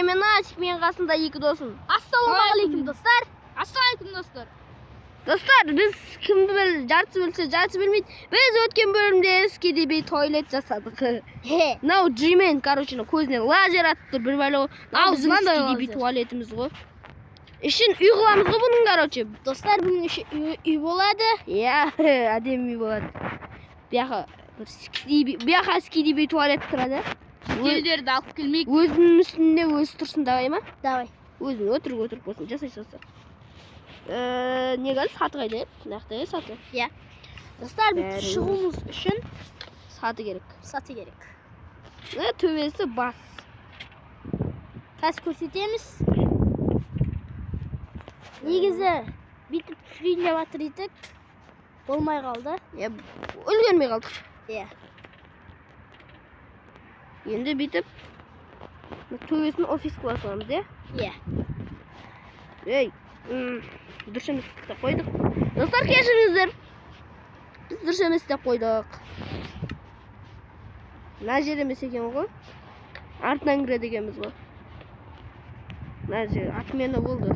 Мен Асик, менің қасымда екі досым. Ассалаумағалейкум, достар. Ассалаумағалейкум, достар. Достар, біз кімді біл, жартысы білсе, жартысы білмейді. Біз өткен бөлімде скибиди туалет жасадық. Мынау Джимен, короче, мынау көзіне лазер атып тұр, бір бәле ғой. Мынау біздің Мынандай скибиди лазер. Туалетіміз ғой. Ішін үй қыламыз ғой бұның, короче. Достар, бұның іші үй болады. Иә, әдемі үй болады. Бұяқа бір скибиди, бұяқа скибиди туалет тұрады. Шетелдерді алып келмейік. Өзінің үстінде өзі тұрсын, давай ма? Давай. Өзің өтірік өтірік болсын, жасай салса. Не қалды, саты қайда еді? Мына жақта иә саты. Иә. Достар, біз Бәрі. шығуымыз үшін Саты керек. саты керек. Мына төбесі бас. Қазір көрсетеміз. Негізі бүйтіп түсірейін деп жатыр едік. Болмай қалды. Иә, үлгермей қалдық. Иә. Енді бүйтіп мына төбесін офис қыла саламыз, иә? Иә. Ей, дұрыс емес деп қойдық. Достар, кешіріңіздер. Біз дұрыс емес деп қойдық. Мына жер емес екен ғой. Артынан кіреді екенбіз ғой. Мына жер отмена болды.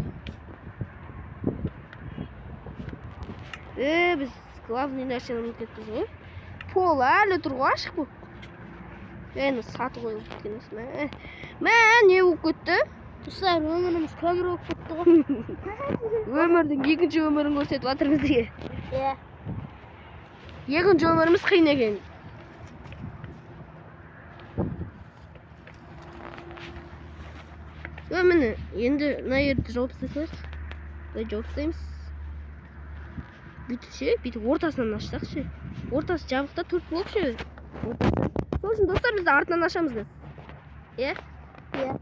Біз главный нәрсені ұмытып кетіппіз ғой. Пол әлі тұр ғой ашық болып. Мына саты қойылып кеткен осы. Мә, не болып кетті? Достар, өміріміз көмір болып кетті ғой. Өмірдің екінші өмірін көрсетіп жатыр бізге. Иә. Екінші өміріміз қиын екен. Міне, енді мына жерді жауып тастай салайық. Былай жауып тастаймыз. Бүйтіп ше, бүйтіп ортасынан ашсақ ше. Ортасы жабық та, төрт блок ше. Ортасы. Сол үшін, достар, біз артынан ашамыз қазір. Иә? Иә.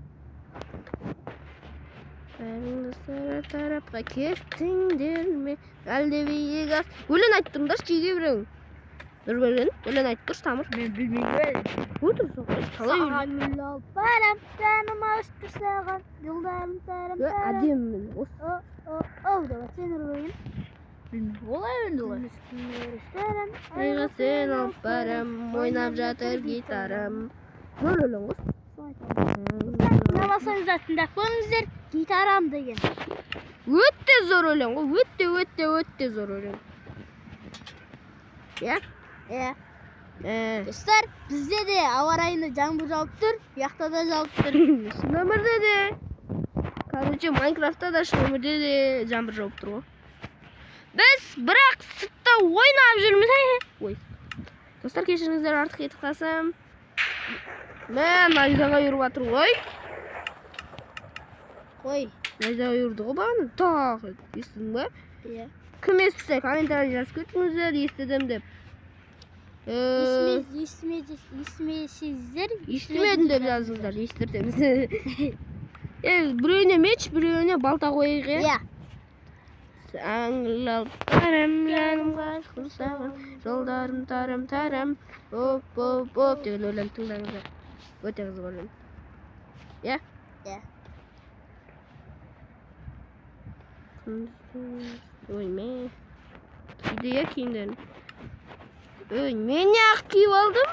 Бәрің достар тарапқа кеттіңдер ме? Әлде биік өлең айтып тұрыңдаршы, жеге біреуің. Нұрберген, өлең айтып тұршы, Тамыр. Мен білмеймін. Отыр сол, қалай өлең? Саған гүл алып барам, жаным ауысты саған, жолдарым тарам Ö, тарам. әдемі міне. Осы О, о, о, давай сен Нұрберген. Білмеймін. Олай енді олай. Айға сен алып барам, ойнап жатыр гитарам. Зор өлең ғой. Тыңдамасаңыздар, тыңдап көріңіздер, гитарам деген. Өте зор өлең ғой, өте, өте, өте зор өлең. Иә? Иә. Ә. Достар, бізде де ауа райында жаңбыр жауып тұр, бұяқта да жауып тұр. Шын өмірде де. Короче, Майнкрафтта да, шын өмірде де жаңбыр жауып тұр ғой. Біз бірақ сыртта ойнап жүрміз. Ой. Достар, кешіріңіздер, артық кетіп қалсам. Мә, найзағай ұрып жатыр ғой. Қой. Найзағай ұрды ғой бағана. Тағы естідің ба? Иә. Кім естісе, комментарий жазып кетіңіздер, естідім деп. Естімесеңіздер, Естімедім деп жазыңыздар, естіртеміз. Біреуіне меч, біреуіне балта қояйық, иә? Иә. Аңлап барам, жаным ғашық саған, жолдарым тарам тарам, оп оп оп деген өлең тыңдаңыздар. Өте қызық өлең. Иә? Иә. Ой, ме. Киді, иә, киімдерін. Ой, мен не ақ киіп алдым?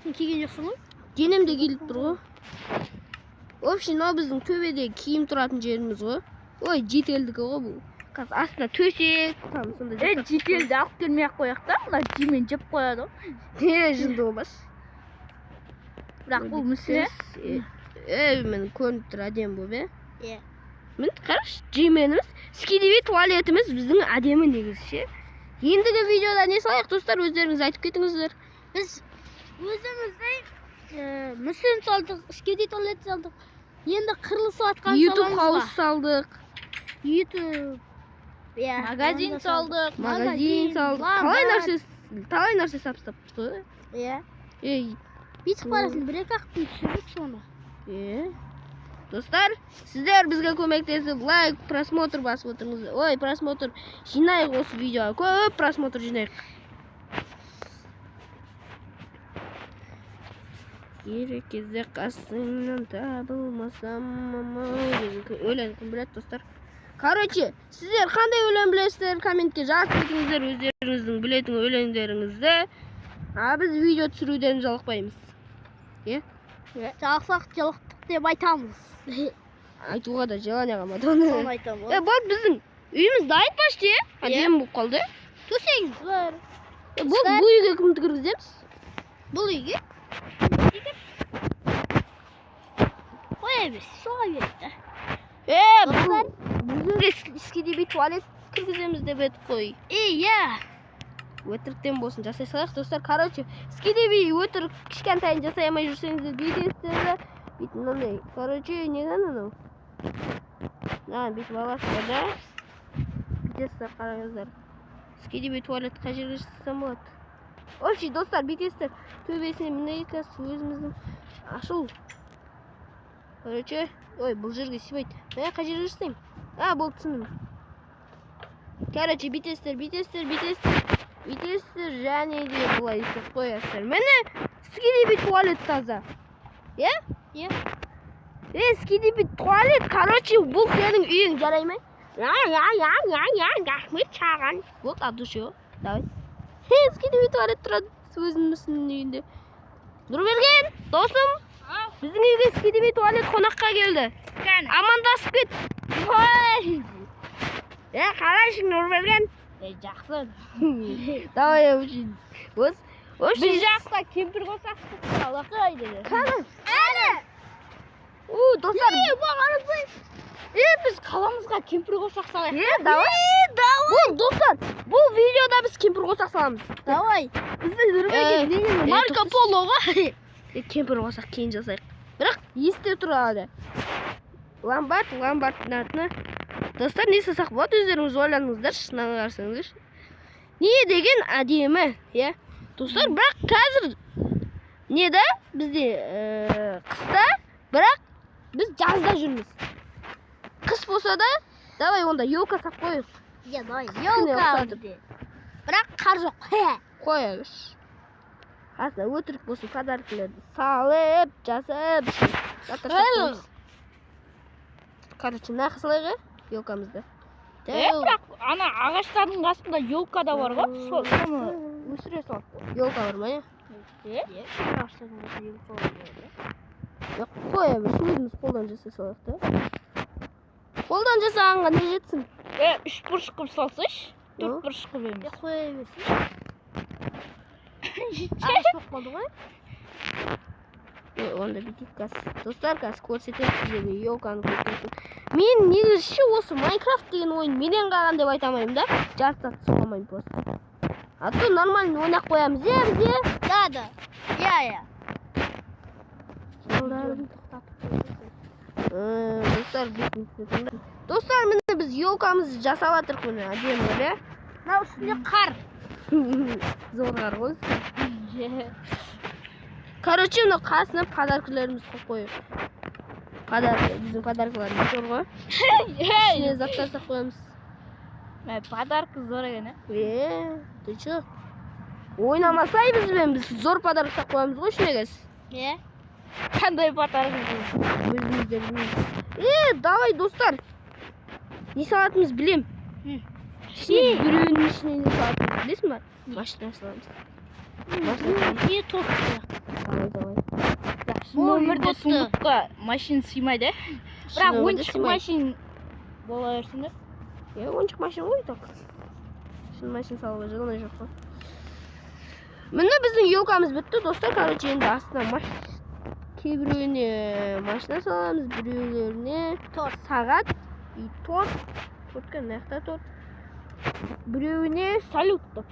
Сен киген жоқсың ғой? Денем де киіліп тұр ғой. В общем, мынау біздің төбеде киім тұратын жеріміз ғой. Ой, жителдікі ғой бұл. Қазір астына төсек, там сондай заттар. Жителді алып келмей ақ қояйық та, мына жемен жеп қояды ғой. Не, жынды болмас. Бірақ бұл мүсін. Міне көрініп тұр, әдемі болып, иә? Иә. Міне қарашы, жеменіміз, скибиди туалетіміз біздің әдемі негізі ше. Ендігі видеода не салайық, достар, өздеріңіз айтып кетіңіздер. Біз өзіміздің мүсін салдық, скибиди туалет салдық. Енді қырылысып жатқан YouTube саламыз хаус ба? салдық, YouTube. Иә. Магазин оны да салдық. магазин салдық. Талай ломбард. нәрсе, талай нәрсе салып тастаппыз ғой. Иә. Ей, Бүйтіп барасың, бір екі ақ күн түсірдік соны. Е. Достар, сіздер бізге көмектесіп, лайк, просмотр басып отырыңыздар. Ой, просмотр жинайық осы видеоға. Көп просмотр жинайық. Керек кезде қасыңнан табылмасам, деген өлең кім біледі, достар? Короче, сіздер қандай өлең білесіздер, комментке жазып кетіңіздер өздеріңіздің білетін өлеңдеріңізді. А біз видео түсіруден жалықпаймыз. Жалықсақ, жалықтық. Деп айтамыз. Айтуға да желание қалмады оны. Соны айтамын. Е, болды, біздің үйіміз дайын почти. Иә. Әдемі болып қалды. Төсегіміз бар. Е, болды, бұл үйге кімді кіргіземіз? Бұл үйге қоя берсін, соға берді. Е, Достар. бұл үйге скибиди туалет кіргіземіз деп едік қой. Иә. Өтіріктен болсын жасай салайық, достар. Короче, скибиди өтірік кішкентайын жасай алмай жүрсеңіздер, бүйтесіздер да, бүйтіп мынандай, короче, неден анау, мына бүйтіп аласыздар да, бүйтесіздер. Қараңыздар, скибиди туалет қай жерге жасасам болады? Общий, достар, бүйтесіздер, төбесіне мындай өзіміздің ашыл, короче. Ой, бұл жерге сыймайды. Мына қай жерге жасаймын? А, болды, түсіндім. Короче, бүйтесіздер, бүйтесіздер, бүйтесіздер, бүйтесіздер және де былай істеп қоясыздар. Міне, скибиди туалет таза, иә? Иә. Е, скибиди туалет. Короче, бұл сенің үйің, жарай ма? Я, я, я, я, я, рахмет саған. Вот, от души. Давай. Скибиди туалет тұрады өзіміздің үйінде. Нұрберген досым, біздің үйге скибиди туалет қонаққа келді. Кәне. Амандасып кет. Ой. Е, қалайсың, Нұрберген? Е, жақсы. Давай, очень вот. Біз жақта кемпір қосақ алақай деген. Кәні. Әне. У, достар. Е, маған. Е, біз қаламызға кемпір қосақ салайық. Е, давай. Бұл, достар, бұл видеода біз кемпір қосақ саламыз. Давай. Бізде Нұрберген деген Марко Поло ғой. Е, кемпір қосақ кейін жасайық. Бірақ есте тұрады. Ломбард, ломбардтың артына. Достар, не салсақ болады, өздеріңіз ойланыңыздаршы, мынаны қарасаңыздаршы. Не деген әдемі, иә? Достар, бірақ қазір не да бізде қыста, бірақ біз жазда жүрміз. Қыс болса да, давай онда елка сап қояйық. Иә, давай. Қыс күні Елка ұқсатып. бізде. Бірақ қар жоқ. Қоя берші. Қасына өтірік болсын подаркілерді салып, жасап, заттар салып қоямыз. Короче, мына салайық, иә, елкамызды. Е, бірақ ана ағаштардың қасында елка да бар ғой. Соны өсіре салады. Елка бар ма, иә? Е? Ағаштардың қасында елка бар. Жоқ, қоя берші, өзіміз қолдан жасай салайық та. Қолдан жасағанға не жетсін? Е, үш бұрыш қылып салсайшы. Ну? Төрт бұрыш қылып Е, емес. қоя берсін. Ағаш болып қалды ғой. Е, онда бүйтейік қазір. Достар, қазір көрсетемін сіздерге, елканы көрсетемін. Мен негізі ше осы Майнкрафт деген ойын менен қалған деп айта алмаймын да. Жарты сағат соға алмаймын просто. А то нормально ойнап қоямыз, иә, бізде. Да, да. Иә, иә. Жолдарым. Достар, бүйтіп. Достар, міне, біз елкамызды жасап жатырмық, міне, әдемі қылып, иә. Мына үстінде қар. Зор қар ғой. Короче, мына қасына подаркілерімізді қойып қояйық. Подарка, біздің подаркаларымыз зор ғой. Ішіне заттар салып қоямыз. Мә, подарка зор екен, е. Е, ты чё? Ойнамасай бізбен, біз зор подарок салып қоямыз ғой ішіне қазір. Иә. Қандай подарка бұл? Өзіміз де білмейміз. Е, давай, достар. Не салатынымызды білем. Ішіне, біреуінің ішіне не салатынымызды білесің ба? Машина саламыз. Машина саламыз. Не, торт қояйық. Давай, давай. Шын өмірде ботты. сундукқа машина сыймайды, е. Шын Бірақ өмірде ойыншық сыймайды. машина бола берсін да. Е, ойыншық машина ғой так. Шын машина салуға желание жоқ қой. Міне, біздің елкамыз бітті, достар. Короче, енді астына кейбіреуіне машина саламыз, біреулеріне Торт. Сағат и торт. Тортқа мына жақта торт. Біреуіне Салют деп.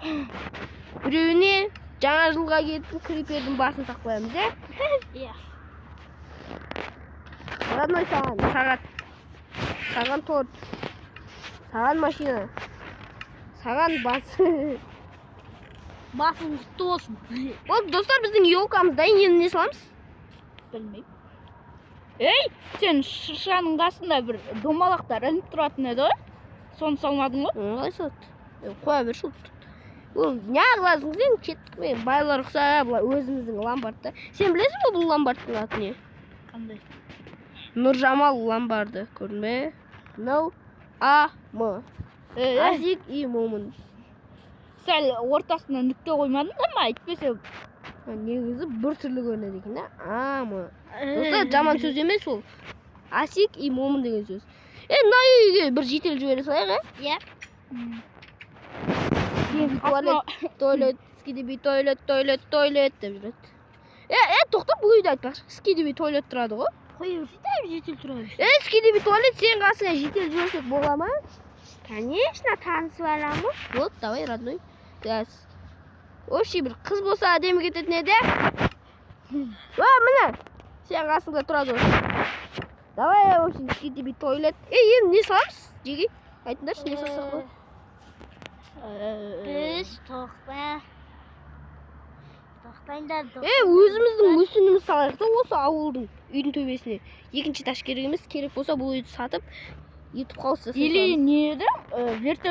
Біреуіне жаңа жылға келетін крипердің басын салып қоямыз, иә? Иә. Родной, саған сағат, саған торт, саған машина, саған бас. Басың құтты болсын. Болды, достар, біздің елкамыз дайын. Енді не саламыз? Білмеймін. Ей, сен шыршаның қасында бір домалақтар ілініп тұратын еді ғой. Соны салмадың ғой? Қалай салады? Е, қоя берші. Ол неғыласың сен? Кеттік. Мен байлар ұқсап былай өзіміздің ломбардта. Сен білесің бе, бұл ломбардтың аты не? Қандай? Нұржамал ломбарды, көрдің бе? Мынау А М. Е, Азик и Момын. Сәл ортасына нүкте қоймадыңдар ма? Әйтпесе Негізі бір түрлі көрінеді екен да. А, мы. Достар, жаман сөз емес ол. Асик и момын деген сөз. Е, мына үйге бір житель жібере салайық, Иә. Е? Туалет, туалет, скибиди тойлет, тойлет, тойлет деп жүреді. Е, е, тоқта, бұл үйде айтпақшы. Скибиди тойлет тұрады ғой. Қоя берсей, дәп житель тұра берсін. Е, скибиди туалет, сен қасыңа житель жіберсек бола ма? Конечно, танысып аламын. Вот, давай, родной. Газ. Вообще бір қыз болса, әдемі кететін еді. Уа, міне. Сен қасыңда тұрады ғой. Давай, в общем, скибиди тойлет. Е, енді не саламыз? Жеге, айтыңдаршы, не салсақ болады? Біз тоқта. Тоқтаңдар. Е, өзіміздің мүсініміз салайық та осы ауылдың үйдің төбесіне. Екінші этаж керек емес, керек болса, бұл үйді сатып, ютуб хаус жасай Или саламыз. не еді? Вертолет.